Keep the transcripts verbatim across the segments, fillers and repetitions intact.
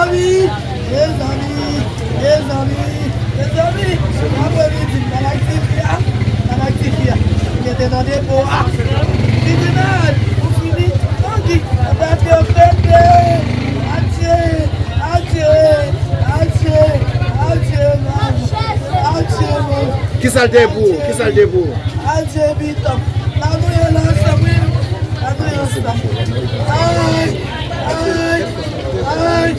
Mezanmi, mezanmi, mezanmi, mezanmi. Apre midi, m nan Aktifi a, m nan Aktifi a. M te nan depo a. Tribinal, ou fini. Tangi, anba te yo pete. Adye, adye, adye, adye, manm. Adye, manm. Kisa l te pou ou? Kisa l te pou ou? Adye, Bitòp. La nou ye la ansanm, wi. La nou ye ansanm. Ay, ay, ay.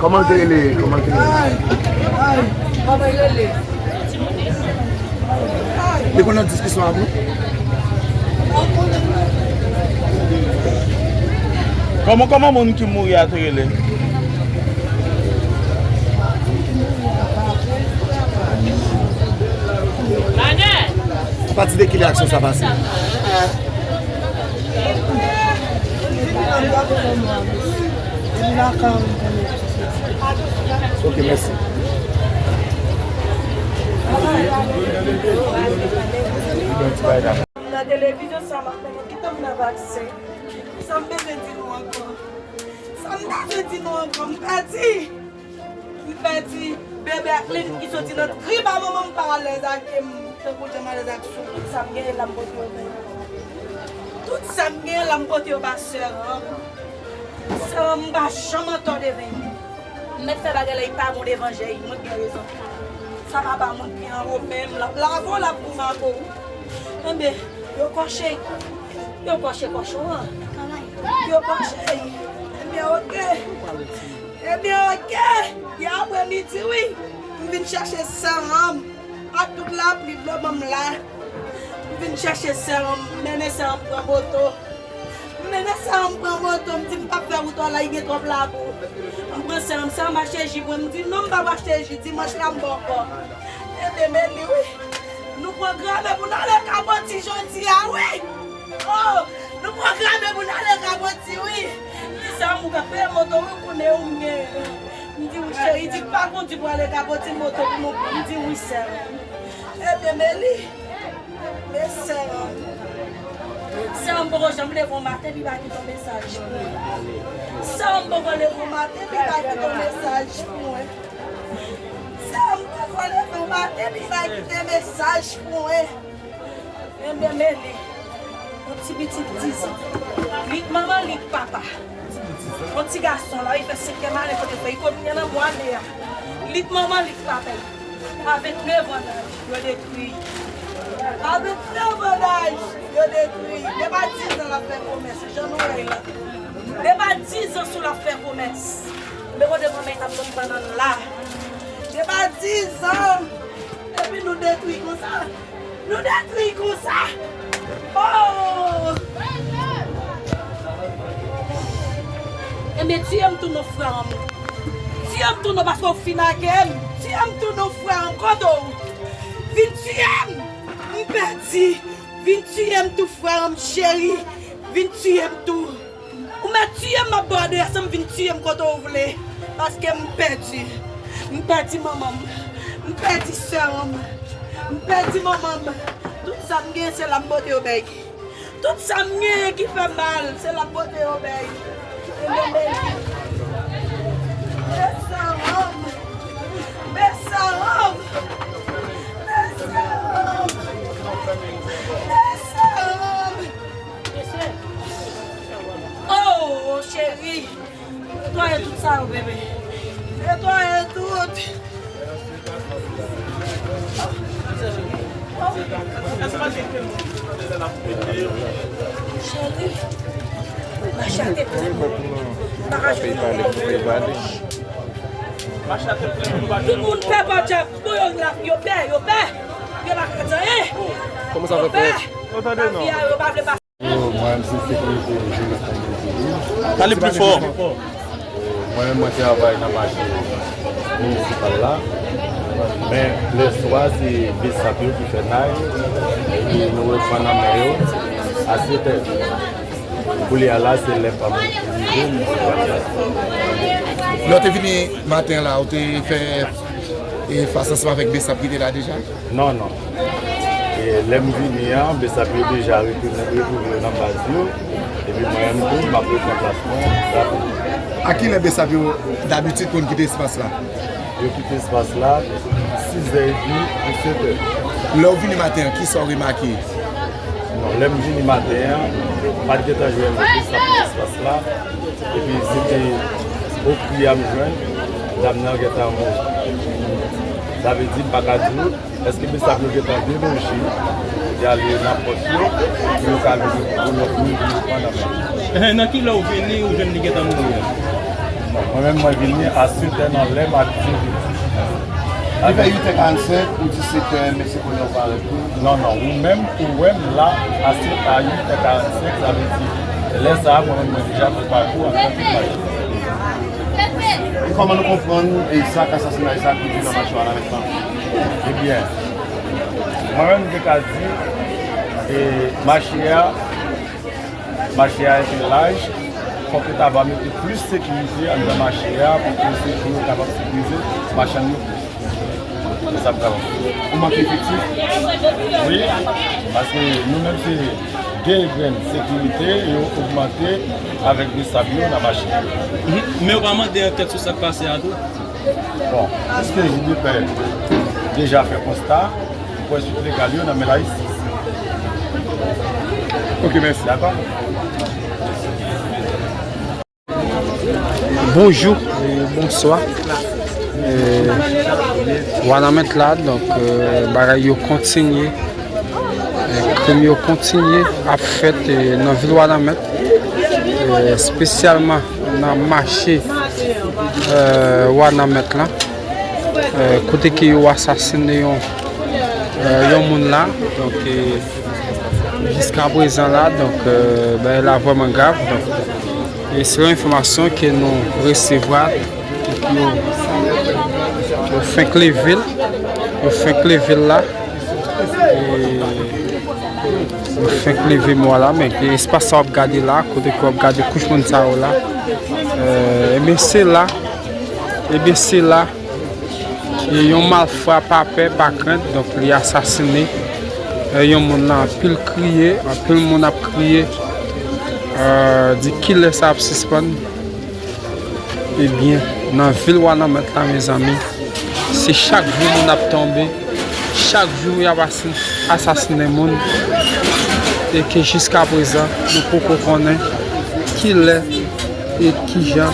Kòman l te rele? Kòman l te rele? Ay, ay. Kòman l rele? Li konn nan diskisyon ak nou? Kòman, kòman moun ki mouri a te rele? Apati de kilè aksyon sa pase? Ok, mèsi. Nan televizyon sa m ap tande, kite m nan vaksen. Sa m bezwen di nou ankò? Sa m bezwen di nou ankò? M pèdi. M pèdi bebe ak Lynn ki soti nan trip a manman m pa alèz ak m, tankou jan m alèz ak sou. Tout sa m genyen la m pote yo bay. Tout sa m genyen la m pote yo ba sè Ram. Sè Ram m pa janm antò devan li. M mèt fè bagay la, li pa bon devan je li, mwen gen rezon. Sa pa pa moun ki anwo men m, l ap lave w, l ap goumen ak ou. Enben, yo kòche, yo kòche kòchon an. Yo kòche. Enben, oke. Ebyen, oke. Yè apremidi, wi. M vin chèche sè Ram. Ak tout lapli, dlo ban m la. M vin chèche sè Ram. M mennen sè Ram pran moto. M mennen sè Ram pran moto. M di m p ap fè wout la, li gen twòp labou. M pran sè Ram. Sè Ram achte ji pou mwen. M di non, m p ap achte ji. Dimanch la, m ba w kòb. Ebyen, men li, wi. Nou pwograme pou n ale Kaboti jodi a, wi. Oh! Nou pwograme pou n ale Kaboti, wi. Di sè m ou ka peye moto, wi, konnen ou m gen. M di, wi, cheri, di pa kondi pou ale Kaboti moto pou nou pran. M di, wi, sè m. Ebyen, men li, men sè m. Sè m poko janm leve yon maten, li pa kite yon mesaj pou mwen. Sè m poko leve yon maten, li pa kite yon mesaj pou mwen. Sè m poko leve yon maten, li pa kite mesaj pou mwen. Enben, men li, yon ti pitit diz an. Li k manman, li k papa. Yon ti gason la, li fè senkyèm ane kote fè, li konn gen nan mwa me a. Li k manman, li k papa. A ventnèf an daj, yo detwi. A ventnèf an daj, yo detwi. Depi a diz an l ap fè komès, jan nou wè l la. Depi a diz an sou l ap fè komès. Men kote manman l t ap vann bannann la. Depi a diz an, epi nou detwi konsa. Nou detwi konsa. Oh! Ebyen, tiye m tou non, frè m. Tiye m tou non, paske w fin ake m. Tiye m tou non, frè m. Kote w? Vin tiye m. M pèdi. Vin tiye m tou, frè m cheri. Vin tiye m tou. Ou mèt tiye m, m ap ba w adrès lan, vin tiye m kote w vle. Paske m pèdi. M pèdi manman m. M pèdi sè m. M pèdi manman m. Tout sa m genyen, se la m pote yo bay. Tout sa m genyen ki fè mal, se la m pote yo bay. Mesye Ram! Mesye Ram! Mesye Ram! Mesye Ram! Oh, cheri! Netwaye tout sa yo, bebe. Netwaye tout. Cheri, mache a te plen moun. Pa ka jwenn moun. Tout moun pè pa djab. Bon, yo la, yo pè, yo pè. Yo pa ka di anyen. Kòman sa fè fè? Yo pè. Lavi a, yo pa vle pase. Mwen menm se sekirite jouris André Julie. Pale pli fò. Mwen menm mwen travay nan mache minisipal la. Men lèswa se besap yo ki fè nay. Epi nou reprann nan men yo a sèt è. Koulye a la se lè pa m rive, m reprann nan. Lè w te vini maten la, ou te fè e fas ansanm avèk besap ki te la deja? Non, non. E E lè m vini an, Besap yo deja retourne, retwouve yo nan baz yo. Epi mwen menm tou, m ap repran plas mwen rapid. A kilè Besap yo dabitid konn kite espas la? Yo kite espas la sizè edmi pou setè. Lè w vini maten an, kisa w remake? Non, lè m vini maten an, pa t gentan jwenn Besap nan espas la. Epi se te Okri a m jwenn, dam nan gentan mouri. Sa vle di m pa ka di w èske Besap yo gentan deloje, y ale nan pòs yo, pou yo ka vini pou lòt moun vini pandan mwen. Ehe, nan kilè w vini, ou jwenn li gentan mouri a? Bon, mwen menm, mwen vini a setè nan lè m ak dizuit. Li fè uitè karannsenk, ou di setè, men se kounye a w parèt tou. Non, non, ou menm, ou wè m la a se-, a uitè karannsenk, sa vle di, lè sa a, mwen menm, mwen deja fè pakou an tanke mache. E kòman nou konprann, e, zak asasinay sa ki rive nan mache Wanament lan? Ebyen, mwen menm, m te ka di, e, mache a, mache a te laj, fòk yo ta va mete plis sekirite anndan mache a pou ke sekirite yo kapab sekirize machann yo plis. Se sa m ka di. Ou manke efektif? Wi, paske nou menm se de grenn sekirite yo ogmante avèk Besap yo nan mache. Mhm. Men yo pa mande ankèt sou sa k pase a tou? Bon, piske J D P deja fè konsta, pou pwen swit legal yo nan men lajistis. Ok, mèsi. Dakò? Bonjou, e, bonswa. E, Wanament la, donk, e, bagay yo kontinye. E, krim yo kontinye ap fèt, e, nan vil Wanament, e, espesyalman nan mache, e, Wanament lan, e, kote ke yo asasine yon, e, yon moun la. Donk, e, jiska prezan la, donk, e, bagay la vrèman grav. Donk, e se yon enfòmasyon ke nou resevwa, yo, yo fenk leve l, yo fenk leve l la. E, yo fenk leve mò la, men espas sa w ap gade la, kote ke w ap gade kouch moun sa yo la. E, ebyen, se la, ebyen, se la, e yon malfra pa pè, pa krent, donk li asasine, e, yon moun la, anpil kriye, anpil moun ap kriye, e, di kilè sa ap sispann. Ebyen, nan vil Wanament la, mezanmi, se chak jou moun ap tonbe, chak jou y ap asin-, asasinen moun, e ke jiska prezan, nou poko konnen kilè e kijan,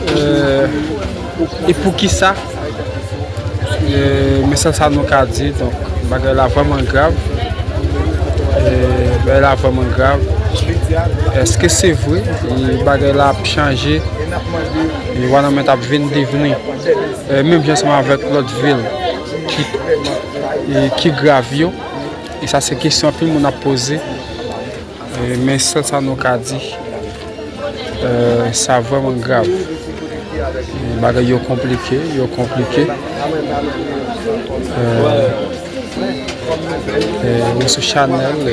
e, e poukisa. E, men sèl sa nou ka di, donk, bagay la vrèman grav. E, bagay la vrèman grav. Èske se vre? E, bagay la ap chanje. E, Wanament ap vin devni, e, menm jan ansanm avèk lòt vil ki, e, ki grav yo. E sa se kesyon anpil moun ap poze. E, men sèl sa nou ka di, e, sa vrèman grav. E, bagay yo konplike, yo konplike. E, e, ou sou chanèl, e,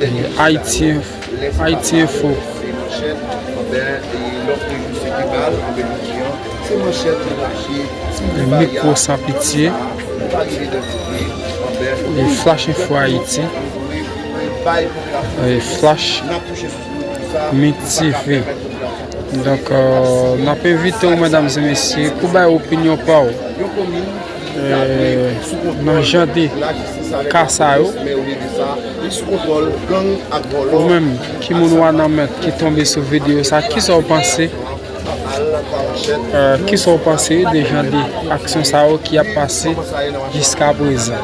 e, Ayiti, Ayiti Enfo. E, Mikwo San Pitye. E, Flash Info Ayiti. E, Flash Mix T V. Donk, e, n ap envite w, medam e mesye, pou bay opinyon pa w, e, nan jan de ka sa yo. Ou menm, ki moun Wanament ki tonbe sou videyo sa, kisa w panse? E, kisa w panse de jan de aksyon sa yo ki ap pase jiska prezan?